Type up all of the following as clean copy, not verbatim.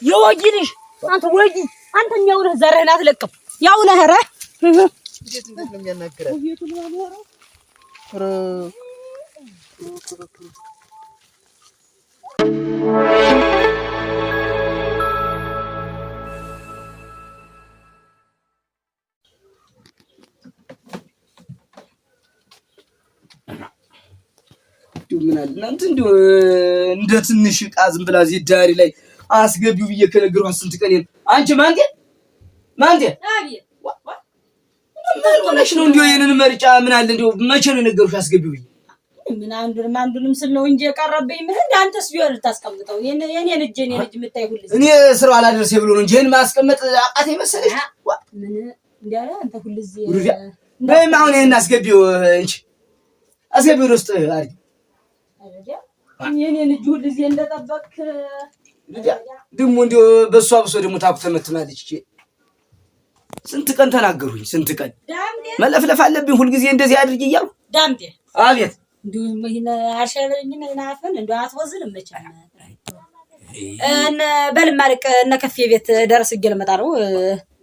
የወጊ ልጅ አንተ ወጊ አንተ ያው ነህ፣ ዘርህን አትለቅም። ያው ነህ። ኧረ እንዴት እንዴት ነው የሚያናግራት? ኧረ እንዲሁ ምን አለ እናንተ እንዲሁ እንደ ትንሽ ዕቃ ዝም ብላ እዚህ ዳሪ ላይ አስገቢው ብዬ ከነገርኳት ስንት ቀን ነው። አንቺ ማንቴ ማንቴ ምን ሆነሽ ነው? እንዲሁ ይሄንን መርጫ ምን አለ እንዲሁ መቼ ነው የነገርኩሽ አስገቢው ብዬ? ምን አንዱንም አንዱንም ስል ነው እንጂ የቀረብኝ። ምን እንደ አንተስ ቢሆን ልታስቀምጠው የኔን እጅ የኔን እጅ የምታይ ሁሉ እኔ ስራው አላደርሴ ብሎ ነው እንጂ ይሄን ማስቀመጥ አቃተኝ መሰለሽ። ምን እንዲያ አንተ ሁልጊዜ በይም አሁን ይሄን አስገቢው እንጂ አስገቢው ወደ ውስጥ አድርጊ። የኔን እጅ ሁልጊዜ እንደጠበቅክ ደግሞ እንዲሁ በእሷ ብሶ ደግሞ ታኩተመትማለች። ስንት ቀን ተናገሩኝ፣ ስንት ቀን መለፍለፍ አለብኝ ሁልጊዜ እንደዚህ አድርጊ እያልኩ። ዳምጤ አቤት እንዲሁ ይሄን አልሸለኝም አፍን እንዲሁ አትወዝንም መቼም። እነ በልማ ልቅ እነ ከፌ ቤት ደረስ ብዬ ልመጣ ነው።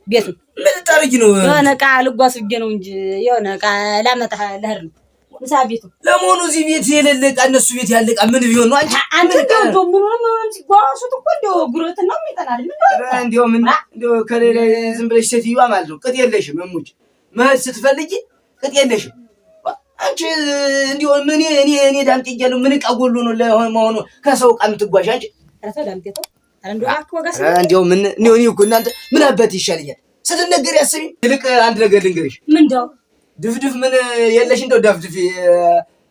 ቤቱ ምን ልታደርጊ ነው? የሆነ ዕቃ ልጓዝ ብዬ ነው እንጂ የሆነ ዕቃ ላመጣ ልሄድ ነው። ምሳ ቤቱ ለመሆኑ እዚህ ቤት የሌለ ዕቃ እነሱ ቤት ያለ ዕቃ ምን ቢሆን ነው? አንቺ አንተ እንደው እንደው ምኑንም ምኑንም ሲጓሱት እኮ እንደው ጉርብትና ነው የሚጠናል። ምን ነው እንደው ምን እንደው ከሌላ ዝም ብለሽ ሴትዮዋ ማለት ነው ቅጥ የለሽም። እሙች መሄድ ስትፈልጊ ቅጥ የለሽም። አንቺ እንደው ምን እኔ እኔ ዳምጤ እያለሁ ምን ዕቃ ጎሎ ነው ለመሆኑ ከሰው ዕቃ የምትጓዥ አንቺ? ኧረ ተው ዳምጤ ተው። ኧረ እንደው አትወጋስ። እንደው ምን እንደው እኔ እኮ እናንተ ምን አባት ይሻለኛል ስትነገር ያስቢኝ። ይልቅ አንድ ነገር ልንገርሽ። ምንድነው? ድፍድፍ ምን የለሽ እንደው ደፍድፍ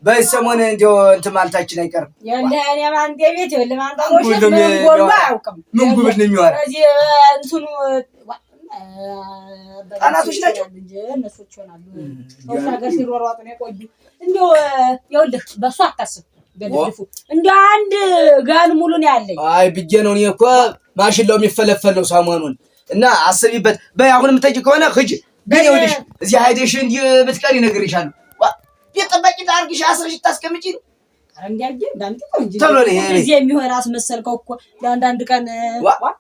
በሰሞን እንደው እንትን ማለታችን አይቀርም። ይኸውልህ እኔ ማንጤ ቤት ይኸውልህ ማንጣ ወሸት ምን ጎሎ አያውቅም። ምን ጉብት ነው የሚዋራ? እዚህ እንትኑ ጣናቶች ናቸው እንጂ እነሶች ይሆናሉ። ሰዎች ሀገር ሲሯሯጡ ነው የቆዩ። እንደው ይኸውልህ በእሱ አታስብ። በድፍድፉ እንደው አንድ ጋን ሙሉ ነው ያለኝ። አይ ብዬ ነው እኔ እኮ ማሽላው የሚፈለፈለው ሰሞኑን እና አስቢበት። በይ አሁን የምትሄጂ ከሆነ ሂጂ። ግን ይኸውልሽ እዚህ ሄደሽ እንዲህ ብትቀሪ እነግርሻለሁ። ቤት ጠባቂ አድርጊሽ አስረሽ ታስቀምጪ ነው። ኧረ እንዲህ አድርጌ እንዳንተ እኮ እንጂ ቶሎ ነይ፣ ነይ። እዚህ የሚሆን አስመሰልከው እኮ ለአንዳንድ ቀን ዋ።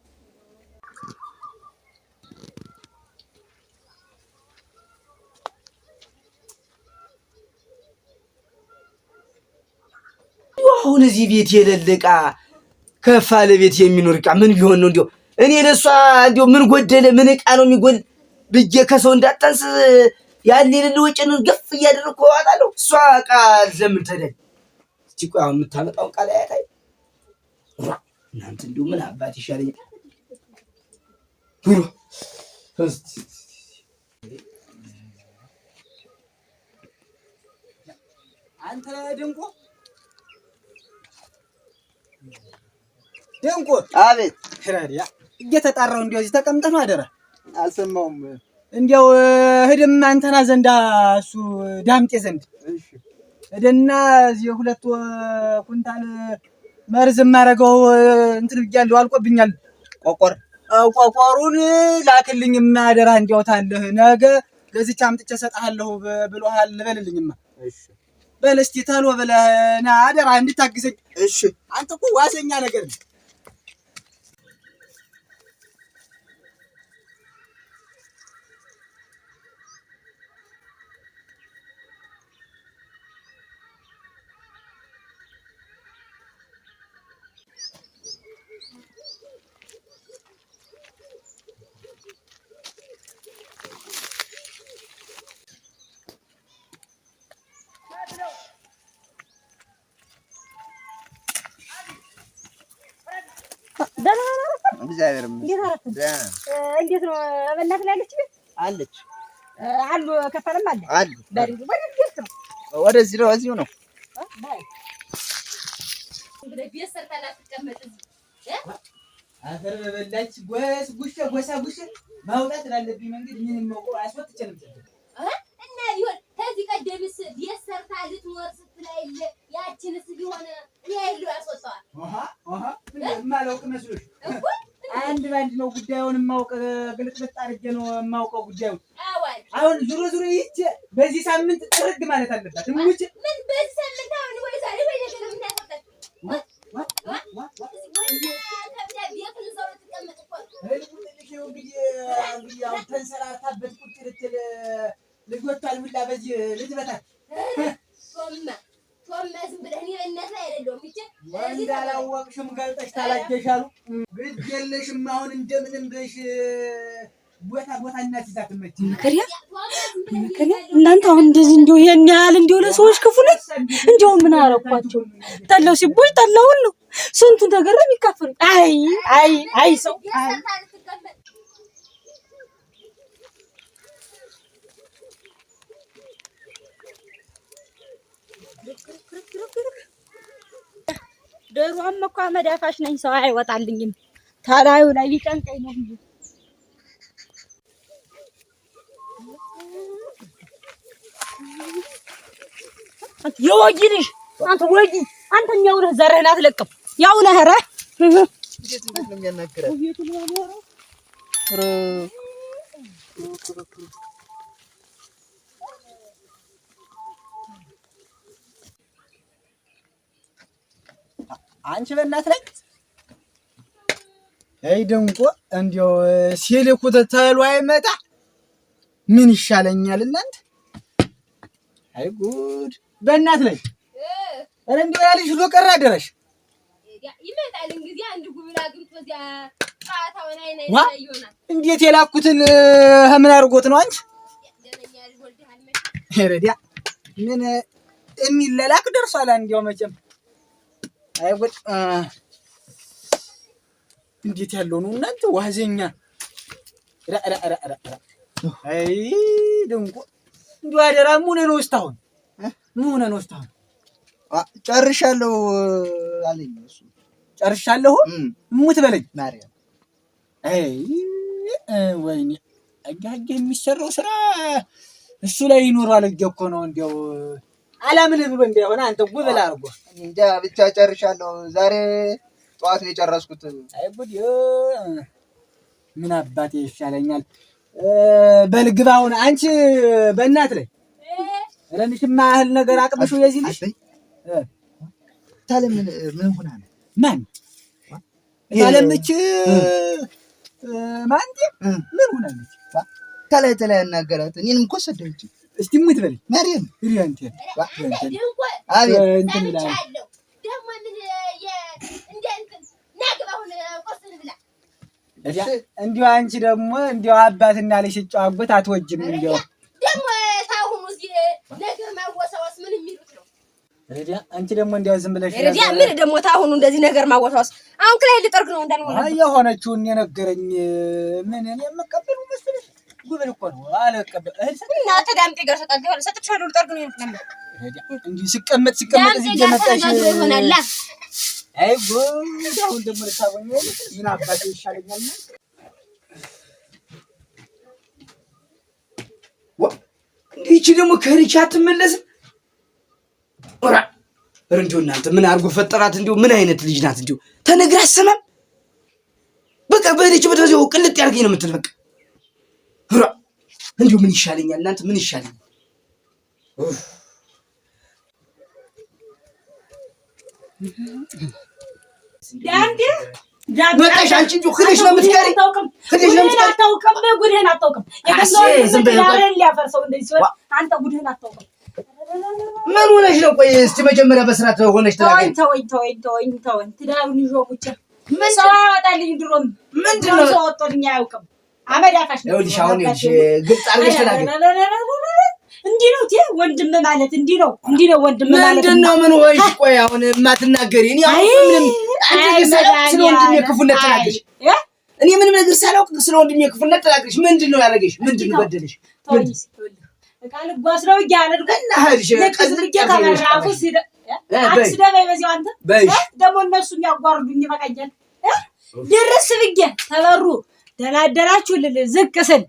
አሁን እዚህ ቤት የሌለ ዕቃ ከፍ አለ ቤት የሚኖር ዕቃ ምን ቢሆን ነው? እንዲያው እኔ ለእሷ እንዲያው ምን ጎደለ ምን ዕቃ ነው የሚጎል ብዬ ከሰው እንዳታንስ ያን የሌለ ወጪን ገፍ እያደረግኩ እዋጣለሁ። እሷ ዕቃ ለምን ተደል እስኪ ቆይ አሁን የምታመጣውን ዕቃ ላይ አያታይ እናንተ እንዲያው ምን አባት ይሻለኛል። እስኪ አንተ ድንቁ ድንቁ፣ አቤት። ረዲያ እየተጣራሁ እንዲያው እዚህ ተቀምጠህ ነው አደራ። አልሰማውም። እንዲያው ሂድም አንተና ዘንዳ እሱ ዳምጤ ዘንድ ሂድና እዚህ 2 ኩንታል መርዝ የማደርገው እንትን ብያለሁ፣ አልቆብኛል። ቆቆር ቆቆሩን ላክልኝማ አደራ። እንዲያው ታለህ ነገ ገዝቼ አምጥቼ እሰጥሃለሁ ብሎሃል በልልኝማ። እሺ በል እስኪ ተሎ ብለህ ና አደራ እንድታግዘኝ። እሺ። አንተ እኮ ዋሰኛ ነገር ነህ። እግዚአብሔር ይመስገን። እንዴት ነው? በእናትህ ላይ ያለች ቤት አለች አሉ ከፈለም አለ አሉ። ወደዚህ ነው፣ ወደዚህ ነው፣ እዚሁ ነው። አፈር በበላች ጎስ ጉሸ ጎሳ ጉሸ ማውጣት ላለብኝ መንገድ ምን የማውቀው አስወጥቼ ነው የምሰደው። እና ቢሆን ከዚህ ቀደምስ ቤት ሰርታ ልትኖር ስትል አይደለ ያችንስ ቢሆን እኔ አይደለሁ ያስወጣዋል የማላውቅ መስሎሽ? እኮ አንድ በአንድ ነው ጉዳዩን የማውቅ፣ ግልጥልጥ አድርጌ ነው የማውቀው ጉዳዩን። አዋል አሁን ዙሮ ዙሮ ይህች በዚህ ሳምንት ጥርግ ማለት አለባት። እሙች ምን በዚህ ሳምንት አሁን ወይ ዛሬ ወይ ነገ ነው የምታስወጣት። ወይ ከብዳ ቤት አሁን ተንሰራርታበት ቁጭ ልትል ልጆቿን ሁላ በዚህ ልትበታት። ቶማ ቶማ ዝም ብለህ እኔ በእናትህ ላይ አይደለሁም። ይቼ ወንድ አላወቅሽም ገልጠሽ ታላጀሽ አሉ። ግድ የለሽም አሁን እንደምንም ብለሽ ቦታ ቦታ እናስይዛት መች መከሪያ መከሪያ እናንተ አሁን እንደዚህ እንዲሁ ይሄን ያህል እንዲሁ ለሰዎች ክፉ ነኝ። እንዲሁ ምን አረኳቸው? ጠላው ሲቦይ ጠላውን ነው ስንቱ ነገር ነው የሚካፈሉት። አይ አይ አይ ሰው አይ ደሮም እኮ መዳፋሽ ነኝ ሰው አይወጣልኝም። ታላዩ ላይ ሊጨንቀኝ ነው እንጂ የወጊ ልጅ አንተ ወጊ አንተ ያው ነህ፣ ዘርህን አትለቅም። ያው ነህ። ኧረ እንዴት እንዴት ነው የሚያናግራት? ኧረ አንቺ በእናት ላይ አይ ደንቆ እንዲያው ሲልኩት ተሎ አይመጣ ምን ይሻለኛል እናንተ? አይ ጉድ! በእናት ላይ ኧረ እንዲያው ያ ልጅ ሁሉ ቀረ አደረሽ። ይመጣል እንግዲህ አንድ ጉብል አግኝቶ እዚያ ጨዋታውን አይን አይን ዋ ላይ ይሆናል። እንዴት የላኩትን ምን አድርጎት ነው አንቺ? ደነኛ ልጅ ወልደሃል መቼም። ረዲያ ምን የሚለላክ ደርሷል። እንዲያው መቼም አይ ጉድ! እንዴት ያለው ነው እናንተ ዋዘኛ! ራ ራ ራ ራ ራ አይ ደንቆ እንዲያው አደራ ምን ሆነህ ነው እስካሁን? ምን ሆነህ ነው እስካሁን? ጨርሻለሁ አለኝ እሱ። ጨርሻለሁ ሙት በለኝ። ማርያም አይ ወይኔ አጋጌ የሚሰራው ስራ እሱ ላይ ይኖረዋል። እጄ እኮ ነው እንዲያው አላምንህ ብሎ እንዳይሆነ አንተ ጉብል አድርጎ እንጃ ብቻ ጨርሻለሁ። ዛሬ ጠዋት ነው የጨረስኩት። አይ ጉድ! ምን አባቴ ይሻለኛል። በል ግባ አሁን አንቺ በእናት ላይ ረንሽማ ያህል ነገር አቅምሽው የዚህ ልጅ ታለም ምን ሆና ነው? ማን ታለምች ማንቴ ምን ሆናለች? ተላይ ተላይ ያናገራት እኔንም እኮ ሰደበችኝ። እስቲ ሙት በለኝ ማርያም ሪያንቴ አንተ ድንቆ አቤት እንትን ይላል ሰምቻለሁ። ደግሞ ምን እንደ እንትን ና ግባ አሁን ቁርስን ብላ። እንዲያው አንቺ ደግሞ እንዲያው አባትና ልጅ ሲጨዋወት አትወጂም። እንዲያው ደግሞ ታሁኑ እዚህ ነገር ማወሳወስ ምን የሚሉት ነው? ረዲያ አንቺ ደግሞ እንዲያው ዝም ብለሽ ረዲያ ምን ደግሞ ታሁኑ እንደዚህ ነገር ማወሳወስ አሁን ክላይ ልጠርግ ነው እንዳልሆነ አይ የሆነችውን የነገረኝ ምን እኔ የምቀበለው መሰለሽ? ጉብል እኮ ነው አልቀበል እህል ሰጥ እና ተዳምጤ ጋር ሰጣል ይሆናል ሰጥቻለሁ። ልጠርግ ነው ይሆናል እንዲህ ስቀመጥ ስቀመጥ እዚህ እየመጣሽ ዳምጤ ጋር ይሆናል። አይ ጉድ! አሁን ደግሞ ልታወኝ ምን አባቴ ይሻለኛል? ይቺ ደግሞ ከሪቻ አትመለስም። ኧረ ኧረ እንደው እናንተ ምን አድርጎ ፈጠራት? እንደው ምን አይነት ልጅ ናት? እንደው ተነግራ አትሰማም። በቃ በሄደችበት በዚያው ቅልጥ ያድርገኝ ነው የምትል። በቃ ኧረ እንደው ምን ይሻለኛል እናንተ ምን ይሻለኛል? ኡፍ ዳምጤ በቃሽ። አንቺ እንደው ሂደሽ ነው የምትቀሪ፣ ሂደሽ ነው የምትቀሪ። አታውቅም፣ ጉድህን አታውቅም። አሴ ዝም በይ። ትዳርህን ሊያፈርሰው እንደዚህ ሲሆን አንተ ጉድህን አታውቅም። ምን ሆነሽ ነው? ቆይ እስቲ መጀመሪያ በስርዓት ሆነሽ ተወኝ ተናገሪ። ተወኝ ተወኝ ተወኝ ተወኝ። ትዳሩን ይዞ ሙቼ ሰው አያወጣልኝ። ድሮም ምንድን ድሮም ነው? ሰው ወጥቶልኝ አያውቅም። አመድ አፋሽ ነው። ይኸውልሽ አሁን ይኸውልሽ ግልጽ አድርገሽ ተናገሪ። እንዲህ ነው ቴ ወንድም ማለት እንዲህ ነው፣ እንዲህ ነው ወንድም ማለት። ምንድን ነው? ምን ሆንሽ? ቆይ አሁን የማትናገሪ እኔ አሁን ምንም አንድ ነገር ሳላውቅ ስለ ወንድሜ ክፉነት ተናገርሽ። እኔ ምንም ነገር ሳላውቅ ስለ ወንድሜ ክፉነት ተናገርሽ። ምንድን ነው ያደረገሽ? ምንድን ነው በደለሽ? ተወኝ እስኪ ይኸውልህ፣ ዕቃ ልጓዝ ነው እያለ እና ሂድሽ ልክ ዝም ብዬ ከበራፉ አትስደበኝ በዚያው አንተ በይሽ ደግሞ እነሱ የሚያጓርዱኝ ይበቃኛል። ድርስ ብዬ ተበሩ ደህና አደራችሁ ልል ዝቅ ስል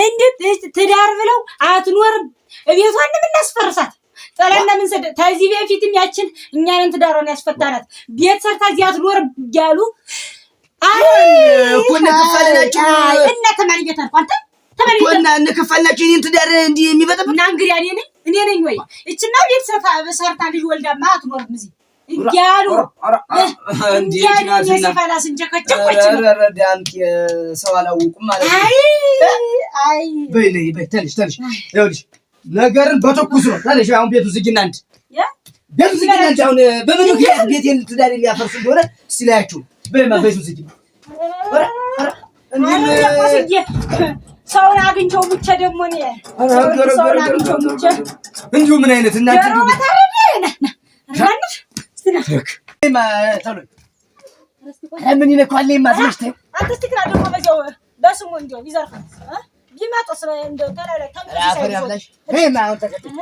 እንዴት ትዳር ብለው አትኖርም። እቤቷን የምናስፈርሳት ጥለን ምን ሰደ ከዚህ በፊትም ያችን እኛንን ትዳሯን ያስፈታናት ቤት ሰርታ እዚህ አትኖርም እያሉ እኮ እነ ከፋለ ናቸው እና ተማን እየተርኩ አንተ ተማን እኮ እና እነ ከፋለ ናቸው የእኔን ትዳር እንዲህ የሚበጠብጥ እና እንግዲህ እኔ ነኝ እኔ ነኝ ወይ እችና ቤት ሰርታ ልጅ ወልዳማ አትኖርም እዚህ እያሉ እንዴት ናትና ሲፈላ ስንቸከቸኮች ነው። ኧረ ዳምጤ ሰው አላወቁም ማለት ነው። አይ አይ በይ ነይ በይ ተነሽ ተነሽ። ይኸውልሽ ነገርን በትኩስ ነው። ተነሽ አሁን ቤቱ ዝጊና አንድ ቤቱ ዝጊና አንድ አሁን በምን ምክንያት ቤቴን ትዳሬን ሊያፈርሱ እንደሆነ እስቲ ላያችሁ። በይማ ቤቱ ዝጊ። ኧረ ኧረ እንዲህ ሰውን አግኝቼው ሙቼ ደግሞ እኔ ሰውን አግኝቼው ሙቼ እንዲሁ ምን አይነት እናንተ ዶሮ ወጥ ምን ይነካዋል? ማዝመሽ ተይው። አንተ እስቲ ግራ ደግሞ በዚያው በስሙ እንደው ቢዘርፉት ቢመጡስ እንደው ተላላይ አፈር ያብላሽ። ተይማ አሁን ተቀጥይ።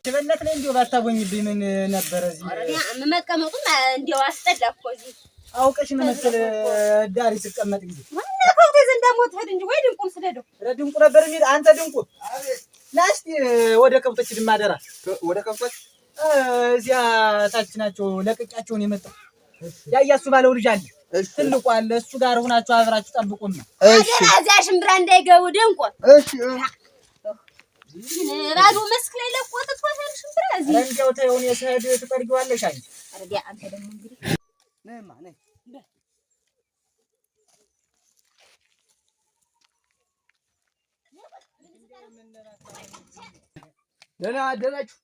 በእናትህ ላይ እንደው ባታጎኝብኝ ምን ነበረ እዚህ መቀመጡም እንደው አስጠላ እኮ እዚህ አውቀሽ ነው መሰል ዳሪ ስቀመጥ ጊዜ ዋና ከብቴ ዘንድ ሞት ሄድ እንጂ ወይ ድንቁን ስደደው። ኧረ ድንቁ ነበር የሚል አንተ ድንቁ ና እስኪ ወደ ከብቶች ድማደራ ወደ ከብቶች እዚያ ታች ናቸው ለቅቄያቸውን የመጣው ያ እያሱ ባለው ልጅ አለ ትልቁ አለ እሱ ጋር ሆናችሁ አብራችሁ ጠብቁን ነው። እሺ አደራ እዚያ ሽምብራ እንዳይገቡ ድንቁ። እሺ ባዶ መስክ ላይ ለቆ ትቶታል ሽምብራ እዚህ። ኧረ እንዲያው ተይው እኔ ስሄድ ትጠርጊዋለሽ አንቺ። ኧረ አንተ ደግሞ እንግዲህ ነይማ ነይ ደህና አደራችሁ።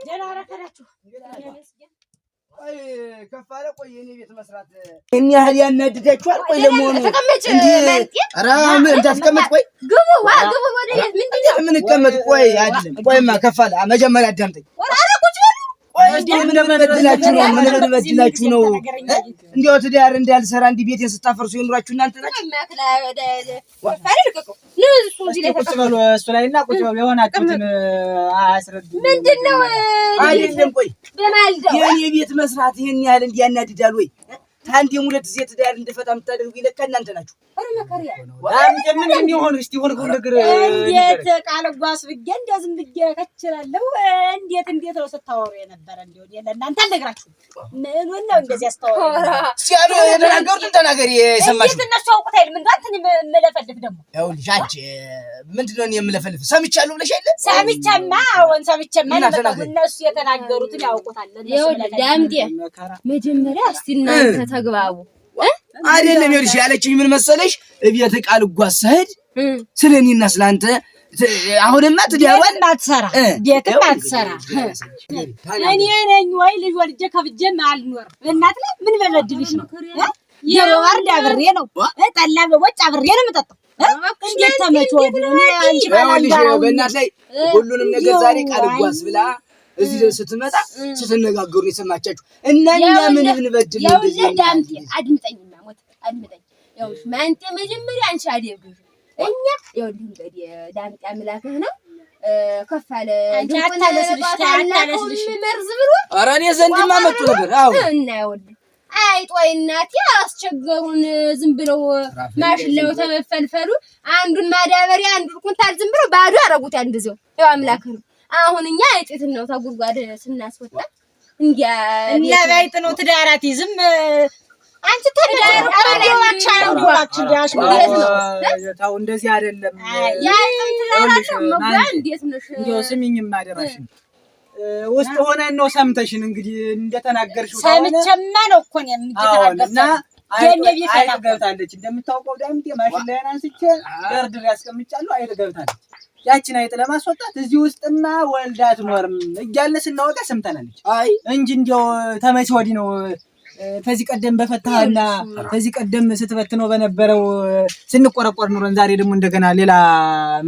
ደህና አረፈዳችሁ። ቆይ ከፍ አለ። ቆይ የእኔ ቤት መስራት ይህን ያህል ያናድዳችኋል? ቆይ ለመሆኑ ተቀመጭ እንዲህ ኧረ ምን እንዳትቀመጥ ቆይ ግቡ ዋ ግቡ ወደ ቤት ምንድን ነው? ምን እቀመጥ? ቆይ አይደለም። ቆይማ ከፍ አለ። መጀመሪያ አዳምጠኝ። ኧረ ቁጭ በሉ። ቆይ እንዲህ ምን በድላችሁ ነው? ምን በድላችሁ ነው? እንዲያው ትዳር እንዳልሰራ እንዲህ ቤቴን ስታፈርሱ የኖራችሁ እናንተ ናችሁ። እስኪ ቁጭ በሉ እሱ ላይ እና ቁጭ በሉ የሆናችሁትን አስረዱ። ምንድን ነው አይደለም። ቆይ በማልደው የእኔ ቤት መስራት ይህን ያህል እንዲህ ያናድዳል ወይ? ከአንዴም ሁለት ጊዜ ትዳር እንድፈታ የምታደርጉ ለካ እናንተ ናችሁ። አንተ ምንድን የሆንህ እስኪ የሆንከውን ነገር እንዴት ቃል ጓስ ብዬ እንደው ዝም ብዬ ከችላለሁ። እንዴት እንዴት ነው ስታወሩ የነበረ? እንደው እኔ ለእናንተ አልነግራችሁም። ምኑን ነው እንደዚህ ያስታወሩ? እስኪ ያሉ የተናገሩትን ተናገሪ የሰማሽው። እንዴት እነሱ አውቁት አይደል? ምንድን አንተ የምለፈልፍ ደግሞ ይኸውልሽ አንቺ ምንድን ነው እኔ የምለፈልፍ ሰምቻለሁ ብለሽ የለ ሰምቼማ፣ አዎን ሰምቼማ እና ነው የመጣሁት። ተናገሪ። እነሱ የተናገሩትን ያውቁታል። እነሱ ይኸውልህ ለፈልፍ ዳምጤ መጀመሪያ እስቲ እናንተ ተግባቡ። አይደለም ይኸውልሽ ያለችኝ ምን መሰለሽ፣ እቤት ዕቃ ልጓዝ ስሄድ ስለ እኔና ስለ አንተ አሁንማ ትዳሯን ቤትም አትሰራ ቤትም አትሰራ። እኔ ነኝ ወይ ልጅ ወልጄ ከብጄም አልኖር። እናት ላይ ምን በበድልሽ ነው? ዶሮ አርድ አብሬ ነው ጠላ በቦጭ አብሬ ነው የምጠጣው። እንዴት ተመች ወዲህ እኔ አንቺ ይኸውልሽ ባላጋራ በእናት ላይ ሁሉንም ነገር ዛሬ ቃል ጓዝ ብላ እዚህ ስትመጣ ስትነጋገሩ ነው የሰማቻችሁ። እና እኛ ምን ብንበድል ነው እንደዚህ ይኸውልህ ዳምጤ አድምጠኝማ ሞት አድምጠኝ። ይኸውልሽ ማንጤ መጀመሪያ አንቺ አደብሽ እኛ ይኸውልህ እንግዲህ ዳምጤ አምላክህ ነው ከፍ አለ አንቺ ድንቁን አታለስልሽ፣ ለቋት አታለስልሽ። አናውቀውም መርዝ ብሎ ኧረ እኔ ዘንድማ መጡ ነበር። አዎ እና ይኸውልህ አይጦ እናቴ አስቸገሩን። ዝም ብለው ማሽላው ተመፈልፈሉ አንዱን ማዳበሪያ አንዱን ኩንታል ዝም ብለው ባዶ አደረጉት። ያን ጊዜው ይኸው አምላክህ ነው። አሁን እኛ አይጤትን ነው ተጉድጓድ ስናስወጣ እንዲያ እና ባይጥ ነው ትዳር አትይዝም። አንቺ ተናገሪ። ኧረ እንደው እባክሽ፣ ኧረ እንደው እባክሽ እንደው እንዴት ነው? ተው እንደዚህ አይደለም። የአይጥም ትዳር አለው መጉያ እንዴት ነሽ? እንደው ስሚኝማ አደራሽን ውስጥ ሆነን ነው ሰምተሽን እንግዲህ እንደተናገርሽው ከሆነ ሰምቼማ ነው እኮ እኔም አዎን እና እየተናገርኩ የኔ ቢፈላ አይጥ ገብታለች። እንደምታውቀው ዳምጤ ማሽላዬን አንስቼ ደርድሬ አስቀምጫለሁ። አይጥ ገብታለች። ያችን አይጥ ለማስወጣት እዚህ ውስጥማ ወልዳ አትኖርም እያለ ስናወጣ ሰምተናለች አይ እንጂ እንዲያው ተመቼ ወዲህ ነው ከዚህ ቀደም በፈታህና ከዚህ ቀደም ስትበትነው በነበረው ስንቆረቆር ኑረን ዛሬ ደግሞ እንደገና ሌላ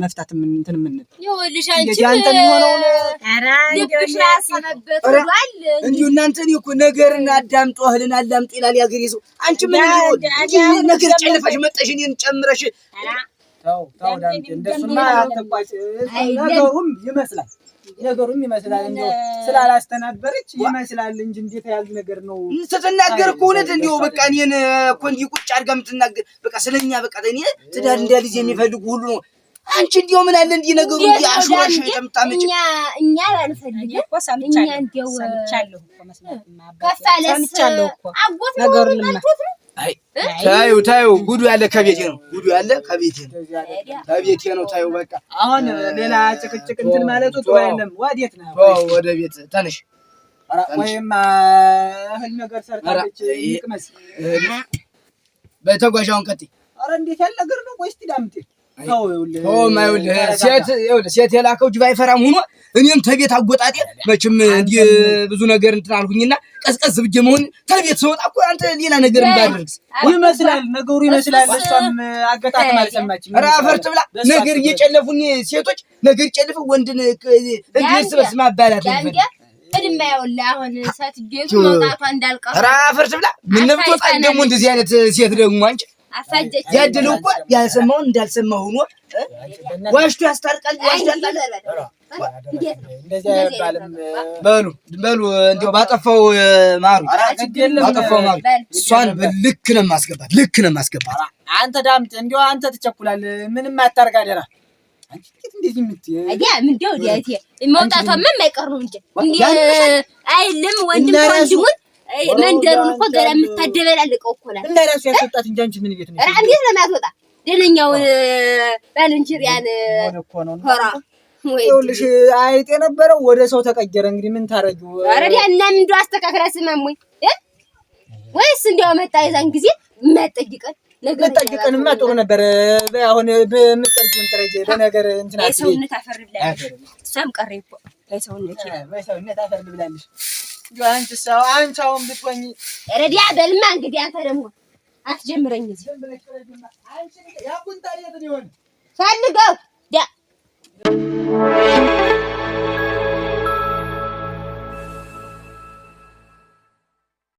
መፍታት እንትን የምንል ይኸውልሽ እንግዲህ አንቺም አንተ የሚሆነውን ኧረ እንደው ልብሽ ያሰበበት ብሏል። እንዲሁ እናንተ እኔ እኮ ነገርን አዳምጦ እህልን አላምጦ ይላል ያገሬ ሰው። አንቺ ምን እንዲሁ ነገር ጨልፈሽ መጠሽ እኔን ጨምረሽ ተው ተው ዳምጤ፣ እንደሱማ አትቋጭ። ነገሩም ይመስላል ነገሩም ይመስላል እንደው ስላላስተናበረች ይመስላል እንጂ እንዴት ያለ ነገር ነው። ስትናገር እኮ እውነት እንዲሁ በቃ እኔን እኮ እንዲህ ቁጭ አድርጋ የምትናገር በቃ ስለኛ በቃ እኔ ትዳር እንዳልይዝ የሚፈልጉ ሁሉ ነው። አንቺ እንዲሁ ምን አለ እንዲህ ነገሩ እንዲህ አሽዋሽ የምታመጪ እኛ እኛ ባንፈልግም እኮ ሰምቻለሁ እኛ እንደው ሰምቻለሁ እኮ መስማትማ አባቴ ከፍ አለስ ሰምቻለሁ እኮ አጎት ነው ነገሩንማ። አልኩት ነው። አይ ታዩ ታዩ ጉዱ ያለ ከቤቴ ነው። ጉዱ ያለ ከቤቴ ነው። ከቤቴ ነው። ታዩ በቃ አሁን ሌላ ጭቅጭቅ እንትን ማለቱ ጥሩ አይደለም። ወዴት ነህ? ተው፣ ወደ ቤት ተነሽ። ኧረ ወይም እህል ነገር ሰርታለች ይቅመስ። በተጓዥ አሁን ቀጥይ። ኧረ እንዴት ያለ ነገር ነው? ቆይ እስኪ ዳምጤ ተው፣ ይኸውልህ ተውማ፣ ይኸውልህ ተረጋጋ። ሴት፣ ይኸውልህ ሴት የላከው ጅብ አይፈራም ሆኖ እኔም ተቤት አጎጣጤ መቼም እንዲህ ብዙ ነገር እንትን አልኩኝና ቀዝቀዝ ብዬ መሆን ተቤት ስወጣ እኮ አንተ ሌላ ነገር እንዳደርግስ ይመስላል ነገሩ ይመስላል። እሷም አገጣጥም አልሰማችም። ኧረ አፈር ትብላ። በእሷ ነገር አትፍረድ። እየጨለፉኝ ሴቶች ነገር ጨልፈው ወንድን እንዲህ እርስ በርስ ማባላት ነው ዳምጤ የሚፈልግ። እድማ ይኸውልህ አሁን ሴትዮቱ መውጣቷ እንዳልቀረ ኧረ አፈር ትብላ። ምን ነው ብትወጣ ደግሞ እንደዚህ አይነት ሴት ደግሞ አንቺ አፋጀች። ያደለው እኮ ያልሰማውን እንዳልሰማ ሆኖ ዋሽቶ ያስታርቃል፣ ዋሽቶ ያጣላል። እንደዚህ አይባልም። በሉ በሉ እንዲያው ባጠፋው ማሩ፣ ግድ የለም። ባጠፋው ማሩ። እሷን በልክ ነው የማስገባት፣ ልክ ነው የማስገባት። አንተ ዳምጤ እንዲያው አንተ ትቸኩላለህ። ምንም አታርግ አደራ። አንቺ እንዴት እንደዚህ የምትይ? አዲያ ምንድነው ዲያቴ መውጣቷማ የማይቀር ነው እንጂ እንዴ አይልም ወንድም እና ራሱ- ወንድሙን መንደሩን እኮ ገና የምታደበላልቀው እኮ ናት። እና ራሱ ያስወጣት እንጂ አንቺ ምን ቤት ነሽ? ኧረ እንዴት ነው የማትወጣ? ደህነኛውን ባልንጀሪያን ሆነ እኮ ነው። ሆራ ወይ ይኸውልሽ አይጥ የነበረው ወደ ሰው ተቀየረ። እንግዲህ ምን ታረጊው? ኧረ ዲያ እና ምን እንደው አስተካክላ ስማም ወይ እ ወይስ እንዲያው መጣ የዛን ጊዜ የማትጠይቀን ነገር ብትጠይቀንማ ጥሩ ነበር። አሁን በምትጠርጊውን ጥረጊ። በነገር እንትን አትበይ። የሰውነት አፈር ብላለች። እሷም ቀረ እኮ የሰውነት በሰውነት አፈር ልብላለሽ። እንደው አንቺ ሰው አንቺ አሁን ብትሆኚ ኧረ ዲያ በልማ እንግዲህ አንተ ደግሞ አትጀምረኝ እዚህ ዝም ብለሽ ጥረጊማ። አንቺ ያ ኩንታል የት ሊሆን ፈልገው ዲያ